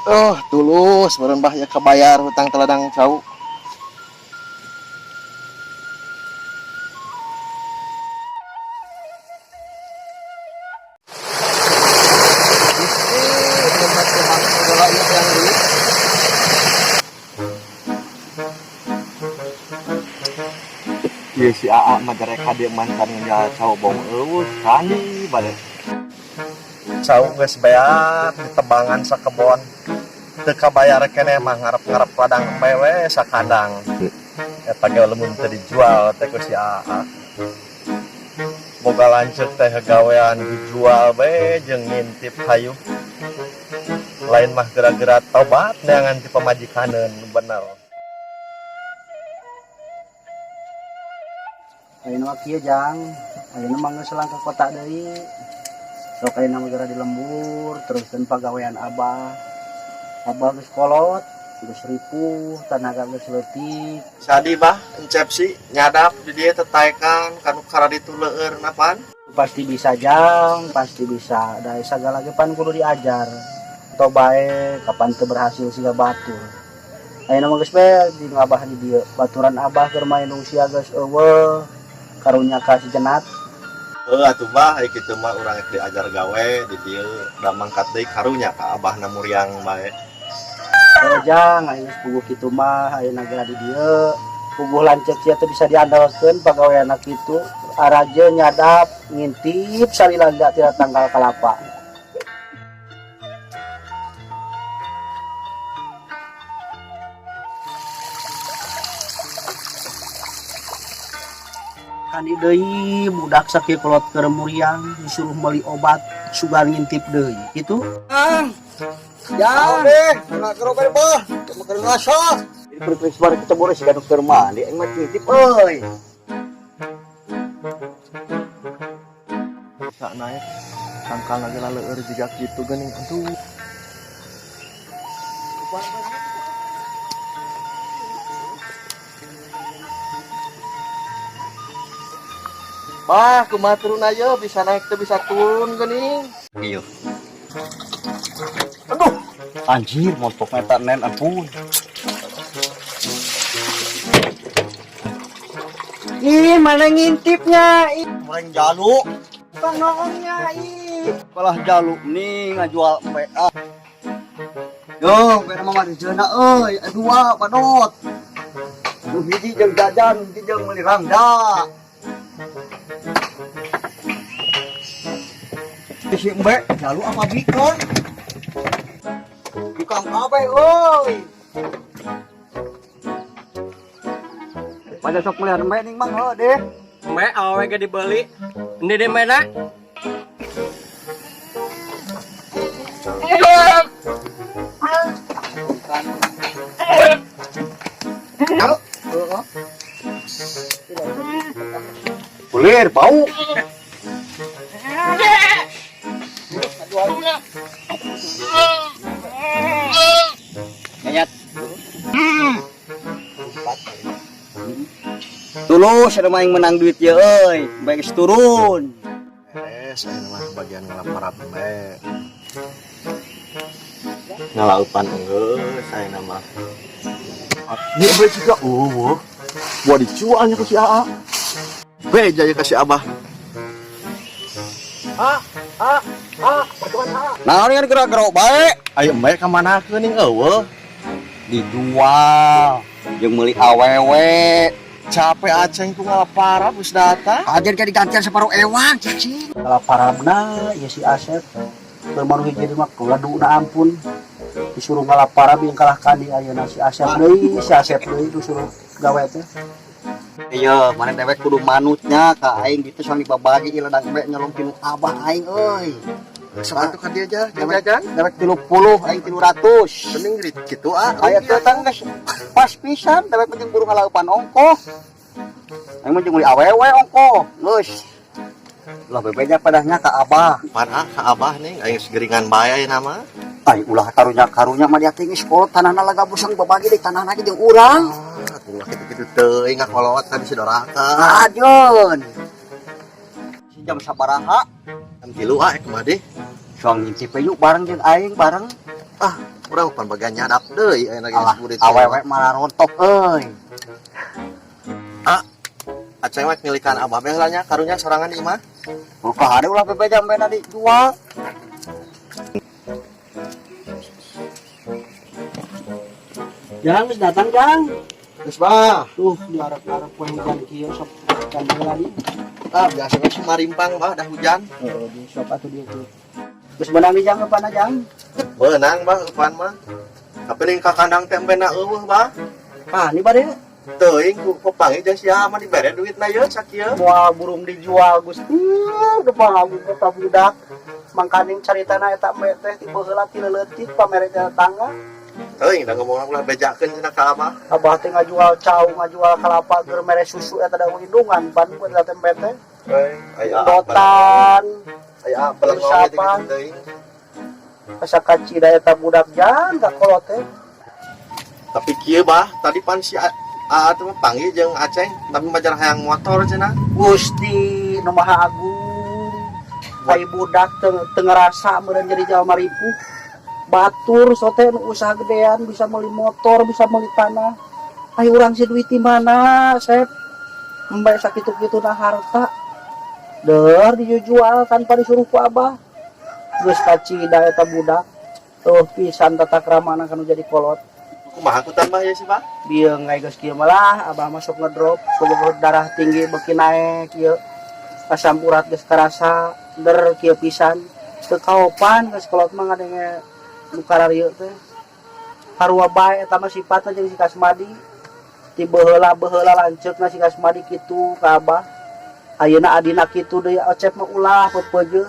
Oh, tulus meureun bah ya kabayar hutang teladang cau. Iya si AA mah jarek ka dieu mantan ngejual cau bong eueuh sandi bade. Cau geus beak ditebangan sakebon. Teu kabayar keneh mah ngarep-ngarep ladang embe we sakandang. Eta ge lamun teu dijual teh ku si AA. Boga lanceuk teh gawean dijual we jeung ngintip hayu. Lain mah geura-geura tobat neangan ti pamajikaneun bener. Ayeuna mah kieu Jang, ayeuna mah geus langkah kota deui. Sok ayeuna mah geura di lembur teruskeun pagawean abah. Abah geus kolot, geus ripuh, tanaga geus leutik. Sadi bah, encep si nyadap di dieu tetaekan kanu karaditu leueur napan. Pasti bisa Jang, pasti bisa. Da sagala ge pan kudu diajar. Tong bae kapan teu berhasil siga batur. Ayeuna mah geus bae di abah di dieu. Baturan abah keur main sia geus eueuh. Karunya ka si Jenat. Heuh atuh bah, aya kitu mah urang rek diajar gawe di dieu da mangkat deui karunya ka abahna muriang bae. Heuh Jang, aya geus puguh kitu mah ayeuna geura di dieu. Puguh lanceuk sia teh bisa diandalkeun pagaweanna kitu. Araje nyadap ngintip salila tina tangkal kalapa. Kan deui budak sakieu kolot keur muriang disuruh meuli obat sugan ngintip deui kitu. Jang. Jang. Deh, nak gerobak bah, keur ngasah. Periksa bari ketemu si gaduk keur mandi aing mah ngintip euy. Bisa naik tangkal lagi laleur jiga kitu geuning aduh. Bah, kumaha turun aja bisa naik teu bisa turun geuning. Iya. Aduh, anjir montok eta nen ampun. Ih, mana ngintipnya? Ih, Mureng jalu. pangnoongnya ih. Kalah jalu nih ngajual embe ah. Yo, bere mah dijeuna euy, dua padot. Nu hiji jeung jajan, hiji jeung meuli rangda. Si embe jalu apa bikon? Tukang kabeh euy. Pada sok melihat embe ning mang heuh deh. Embe awewe ge dibeli. Endi di mana? Kulir bau. Nyayat. Tulus ada main menang duit ya euy, bae geus turun. Beres ayeuna mah bagian ngalaparap bae. Ngalaupan geus ayeuna mah. Ini embe juga eueuh. Buat dicualnya ke si AA. Beja ya ka si Abah. A, A, A, bantuan A. Naon kan gerak-gerak bae? Ayo embe ka mana geuning eueuh? Dijual jeung meuli awewe. Capek aceng ku ngalaparap geus datang. Ajar jadi gantian separuh ewang cicing. Ngalaparabna ya si Asep. Keur manu hiji mah laduna ampun. Disuruh ngalaparab yang kalah kandi ayeuna si Asep deui, si Asep deui disuruh gawe teh. Iya, mana dewek kudu manutnya ka aing gitu soal dibabagi ieu ladang embe nyolong tinu abah aing euy. Sok atuh ka dieu aja, jajan. Dewek 30, aing 300. Mending kitu ah. Aya teu tang geus pas pisan dewek mah jeung buru ngalaupan ongkoh. Aing mah jeung meuli awewe ongkoh, geus. Lah bebenya padahnya ka abah. Pan ah ka abah ning aing geringan bae ayeuna mah. Ai ulah karunya-karunya mah dia teh geus kolot tanahna laga busang babagi deui tanahna ge jeung urang. Ah, ulah kitu-kitu teuing ngakolot ka bisi doraka. Ajeun. Si jam sabaraha? Jam 3 ah kumaha deh. Soang ngintip yuk bareng jeung aing bareng. Ah, urang pan bagian nyadap deui aya lagi Alah, burit. Awewe malah rontok euy. Ah, Aceng mah ngilikan abah bae heula nya karunya sorangan di imah. Buka hari ulah bebeja embe dijual. Jang, geus datang, Jang. Geus bah. Tuh, diharap-harap poe hujan kieu sok kan heula di. Ah, biasa we marimpang bah dah hujan. Heeh, di sok atuh dieu tuh. Geus beunang di Jang eupan Jang? Beunang bah eupan mah. Tapi ning ka kandang teh embena eueuh bah. Ah, ini bade. Teuing ku papanggih jeung sia mah dibere duitna ye sakieu. Moal burung dijual Gusti, depan agung kota budak. Mangkaning caritana eta embe teh ti baheula ti leutik pamere teh tetangga. Teuing da ngomong ulah bejakeun cenah ka abah. Abah teh ngajual cau, ngajual kelapa keur mere susu eta da lindungan pan buat eta embe teh. Euy, aya Dotan, aya belengong gitu Usapan. Teuing. Asa kacida eta budak jang ka kolot teh. Tapi kieu bah, tadi pan si Aa teh mah panggih jeung Aceng, tapi majar hayang motor cenah. Gusti nu Maha Agung. Ai budak teu teu ngerasa meureun jadi jalma ripuh. Batur sote nu usaha gedean bisa meuli motor, bisa meuli tanah. Ai urang si duit di mana, Sep? Embe sakitu-kituna harta. Deur dijual tanpa disuruh ku abah. Geus kacida eta budak. Tuh pisan tata kramana kanu jadi kolot. Kumaha ku tambah ya sih, Pak? Bieu ngai geus kieu mah lah, abah masuk ngedrop, boga darah tinggi beuki naek ieu. Asam urat geus karasa, der kieu pisan. Teu kaopan geus kolot mah ngadenge nu kararieu teh. Sarua bae eta mah sifatna jeung si Kasmadi. Ti baheula-baheula lanceukna si Kasmadi kitu ka abah. Ayeuna adina kitu deui Ocep mah ulah peupeujeuh.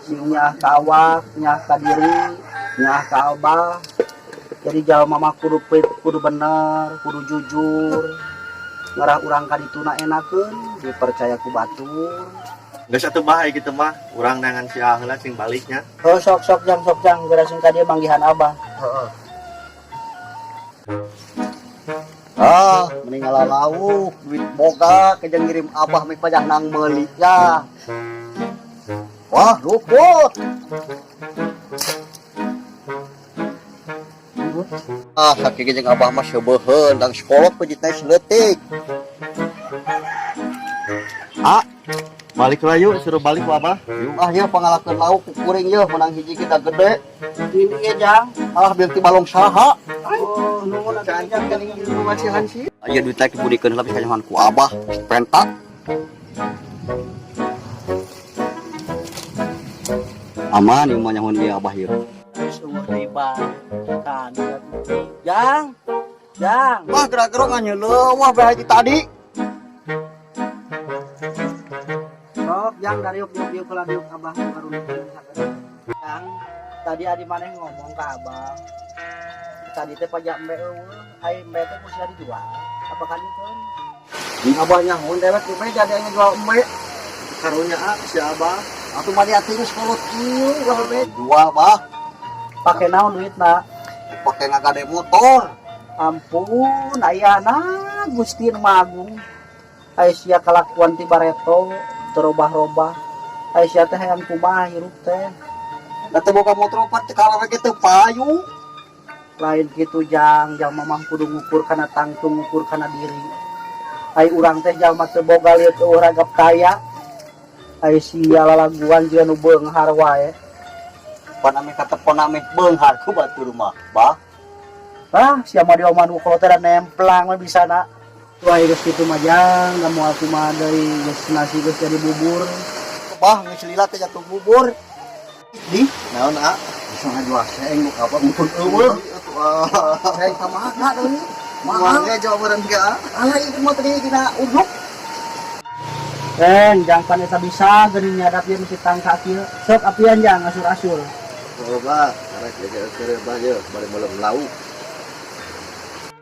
Sing nyaah ka awak, nyaah ka diri, nyaah ka abah. Jadi jalma mah kudu kudu bener, kudu jujur. Ngarah urang ka dituna enakeun, dipercaya ku batur. Geus atuh bah gitu mah, urang neangan si A heula sing baliknya. Oh sok sok jang sok jang geura sing ka dieu manggihan abah. Heeh. Ah, mending ngalah lauk, duit boga kejeng ngirim abah mik pajah nang meuli ya. Wah, luput. Ah, sakieu jeung abah mah seubeuheun, dang sekolot pejitna seleutik. Ah, balik lah yuk, suruh balik ku abah. Yuk ah yeuh pangalakeun lauk ku kuring yeuh menang hiji kita gede. Ini ya jang. Ah, biar ti balong saha. Oh, nuhun atuh jang Geuning masihan sih. Aya duit teh dibudikeun heula bisa nyahoan ku abah, penta. Aman ieu mah nyahoan ieu abah ieu. Seueuh deui bae. Kan. Jang. Jang. Wah, gerak-gerok nganyeuleuh wah bae haji tadi. Sok jang dariuk diuk diuk heula diuk abah karunikeun sakedeung. Jang, tadi adi maneh ngomong ka abah. Tadi teh pajak embe eueuh, ai embe teh kudu dijual. Apa kan itu? Jeung abah nyahoan dewek di meja dia ngejual embe. Karunya ah si abah. Atuh mah diati geus kolot kieu ulah embe jual bah. Pake naon duitna? Pake ngagade motor. Ampun, ayana Gusti nu Maha Agung. Ai sia kalakuan ti bareto teu robah-robah. Ai sia teh hayang kumaha hirup teh. Da teu boga motor opat teh kalawe ge teu payu. Lain kitu jang, jalma mah kudu ngukur kana tangtung, ngukur kana diri. Ai urang teh jalma teu boga lieu teu ragap kaya. Ai sia lalaguan jiga nu beunghar wae. Pan ame katepon ame beunghar ku batur mah, bah. Ah, sia mah dioman ku kolot teh da nemplang we bisana. Wah, geus kitu mah jang, da moal kumaha deui, geus nasi geus jadi bubur. Bah, geus lila teh jatuh bubur. Di Naon ah? Bisa ngajual seeng nu ka abah mun eueuh. Seeng kumaha deui? Moal ge jauh meureun ge ah. Alah ieu mah tadi dina ujuk. Jang pan eta bisa geuning nyadap ieu mesti tangka kieu. Sok apian jang asur-asur. Oh bah, karek ge keur bah ye bari meulem lauk.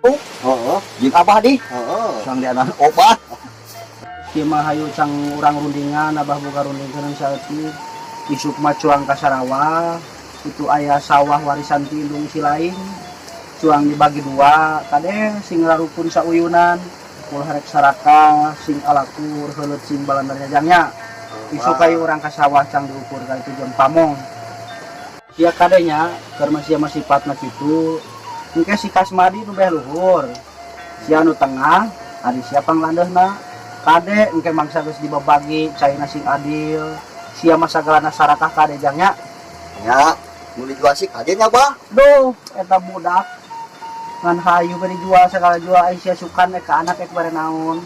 Oh, heeh, jeung abah di. Heeh. Sang dianan obat. Kieu mah hayu cang urang rundingan, abah boga rundingkeun saeutik. Isuk mah cuang ka Sarawak, itu aya sawah warisan ti indung si lain. Cuang dibagi dua, kade sing rarukun sauyunan. Ulah rek saraka sing alakur heuleut sing balandarnya jangnya. Isuk hayu urang ka sawah cang diukur ka itu jeung pamong. Ya kadenya keur masih masih sifatna kitu. Engke si Kasmadi nu beh luhur. Si anu tengah, ari sia panglandeuhna. Kade engke mangsa geus dibabagi caina sing adil. Sia mah sagalana sarakah kade, Jang, nya. Ya, nu dijual sih kade nya, Bah. Duh, eta budak ngan hayu ge dijual segala jual, ai sia sukan ka anak ek bare naon.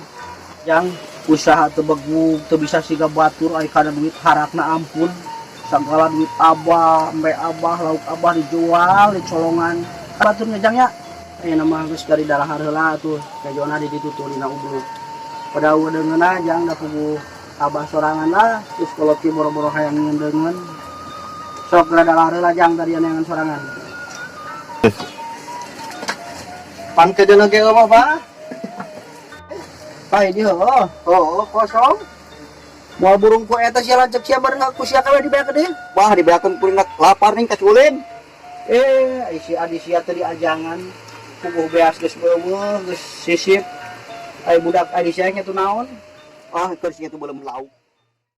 Jang, usaha teu begug, teu bisa siga batur, ai kana duit harakna ampun. Segala duit abah, embe abah, lauk abah dijual, dicolongan. Batur ngejang ya. Ayeuna mah geus dari darah heula tuh, kejona di ditu tuh dina ubluk. Pada deungeunna, Jang, da puguh abah sorangan lah, terus kolot ki boro-boro hayang ngeundeungeun. Sok geura darah heula, Jang, tadi neangan sorangan. Pan kejeuna ge mah, Bah. Pak ini heuh. Oh, kosong. Moal burung ku eta sia lanceuk sia bareng ku sia kawe dibeak deui. Bah, dibeakeun kuring lapar ning kaculin. Eh, ai si adi sia teu diajangan. Puguh beas geus beueuh, geus sisip. Ai budak adi sia nya tuh naon? Ah, keur sia tuh belum lauk.